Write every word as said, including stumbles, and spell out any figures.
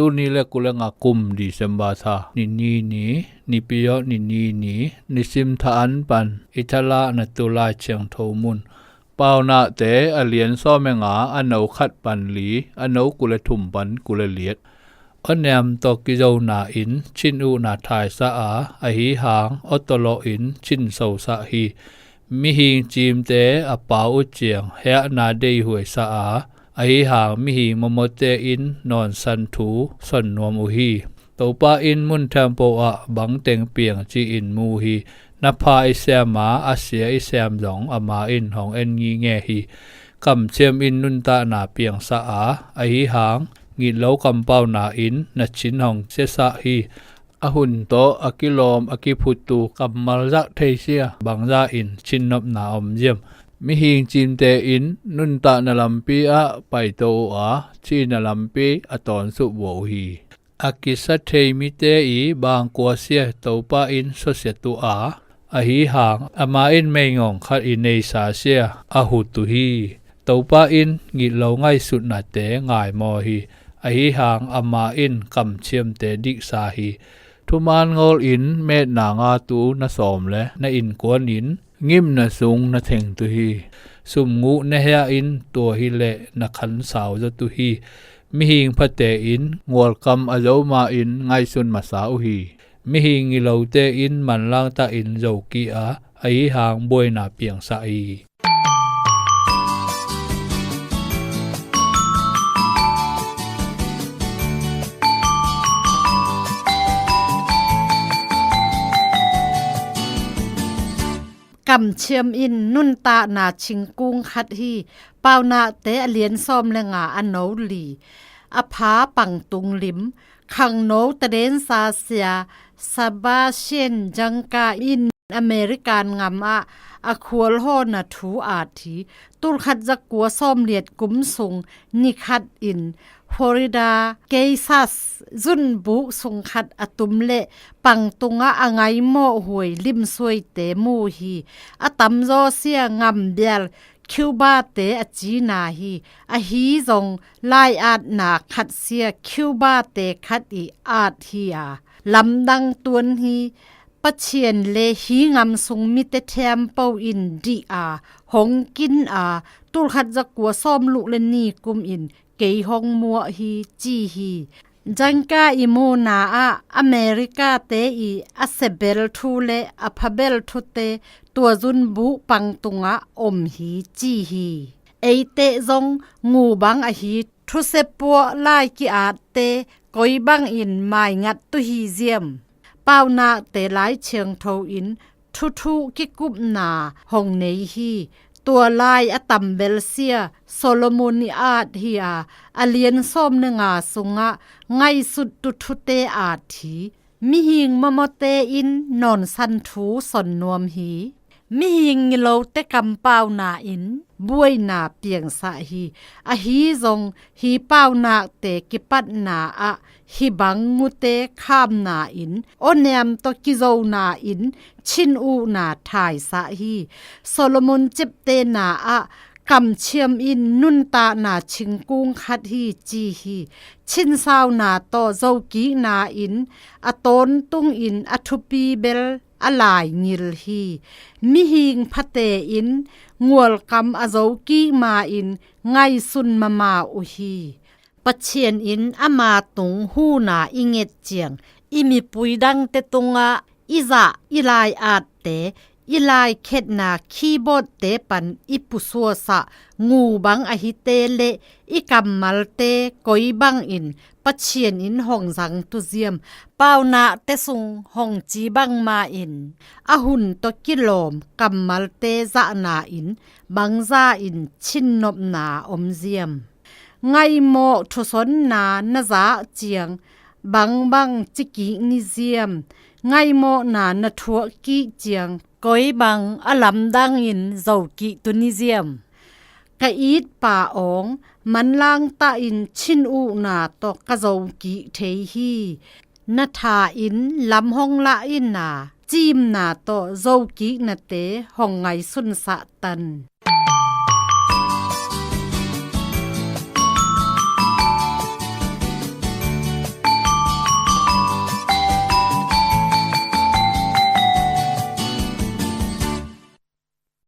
Tuni le kul le nga kum December tha ni ni ni, Nipi aw ni ni ni, nisim tha an pan i thala na tu lai ciangtho mun. Paunakte a lian sawm le nga, a no khat pan li, a no kul le thum pan kul le liat. Awniam tawh kizona in chin uhna thaisa a, ahi hang awtawlawh in chin sosah hi. Mihing cimte a pau uh ciang heahna deihuaisa a, ahi hang mihing mawmawte in nawnsan thu son nuam uh hi. Topa in mun thiampo ah bangteng piang ci-in mu hi. Na pha i siam a, a sia i siam zong ama in hong en ngingei hi. Kamciam in nuntahna piangsa a, ahi hang ngitlo kampauna in na chin hong siasah hi. A hun tawh a kilawm a kiphuttu kammal zah thei sia, bangza in chinnopna om ziam. Mihing cimte in nuntahna lampi ah paito uh a, cihna lampi a tawnsuh vua uh hi. A kisa thei mite i bangkua sia Topa in suasiat uh a, ahi hang ama in meingong khat i neisa sia a hut uh hi. Topa in ngitlo ngaihsutnate ngaimaw hi. Ahi hang ama in kamciamte diksa hi. Thuman ngawl in metna ngatu na sawm le na innkuan in ngimna sung na thengtu hi. Sumnguh na hia in tua hileh na khansau zawtu hi. Mihing phate in ngualkam a zo ma in ngaihsun masa uh hi. Mihing ngilote in manlangtah in zokih a, ahi hang buaina piangsa hi. Kamciam in nuntahna cingkung khat hi. Paunakte a lian sawm le nga, a no li. A pha pangtung lim. Khangno tadensa sia Sebastian Jangka in American ngam ah a khualhawna thu at hi. Tulkhat zakua sawmliat kum sung nikhat in Florida Keysas zunbuk sungkhat a tum le pangtungah a ngaimawh huai limsuaite mu hi. A tamzaw sia ngambial Cuba-te a cina hi. Ahi zong lai-atna khat sia Cuba-te khat i at hi a, lamdang tuan hi. Pathian le hi ngam sung mite thiampo in dih a, hong kin a, tulkhat zakua sawmluk le ni kum in kei hong muah hi, ci hi. Jangka i muna ah America-te i a sebel thu le a phabel thute tua zunbuk pangtungah om hi, ci hi. Eite zong ngu bang ahi thuse puah lai ki-atte koi bangin maingat tu hi ziam. Paunakte lai ciangtho in thuthuh kikupna hong nei hi. Tua lai a tambel sia Solomon i at hi a, a lian sawm le nga sungah ngaihsut tu thute at hi. Mihing mawmawte in nawnsan thu son nuam hi. Mihing ngilote kampauna in buaina piangsa hi. Ahi zong hi paunakte kipatna ah hi bang ngute khamna in awniam tawh kizona in chin uhna thaisa hi. Solomon ciptena ah kamciam in nuntahna cingkung khat hi, ci hi. Chinsauna tawh zokikna in a tawntung in a thupi bel a laingil hi. Mihing phate in ngualkam a zokik ma in ngaihsun mama uh hi. Pathian in ama tung huna i nget ciang i mipui dangte tungah i zah i lai-atte, i laikhetna keyboard-te pan i pusuasah ngu bang ahite le i kammalte koi bangin Pathian in hong zang tu ziam. Paunakte sung hong ci bangma in a hun tawh kilawm kammalte zahna in bangza in chinnopna om ziam. Ngaihmawh thusonna na zah ciang bangbang cikik ni ziam. Ngaihmawhna na thuahkik ciang koi bang a lamdangin zokik tu ni ziam. Ka itpa awng, manlangtah in chin uhna tawh ka zokik thei hi. Na tha in lam hong lah in a, cimna tawh zokiknate hong ngaihsunsah tan.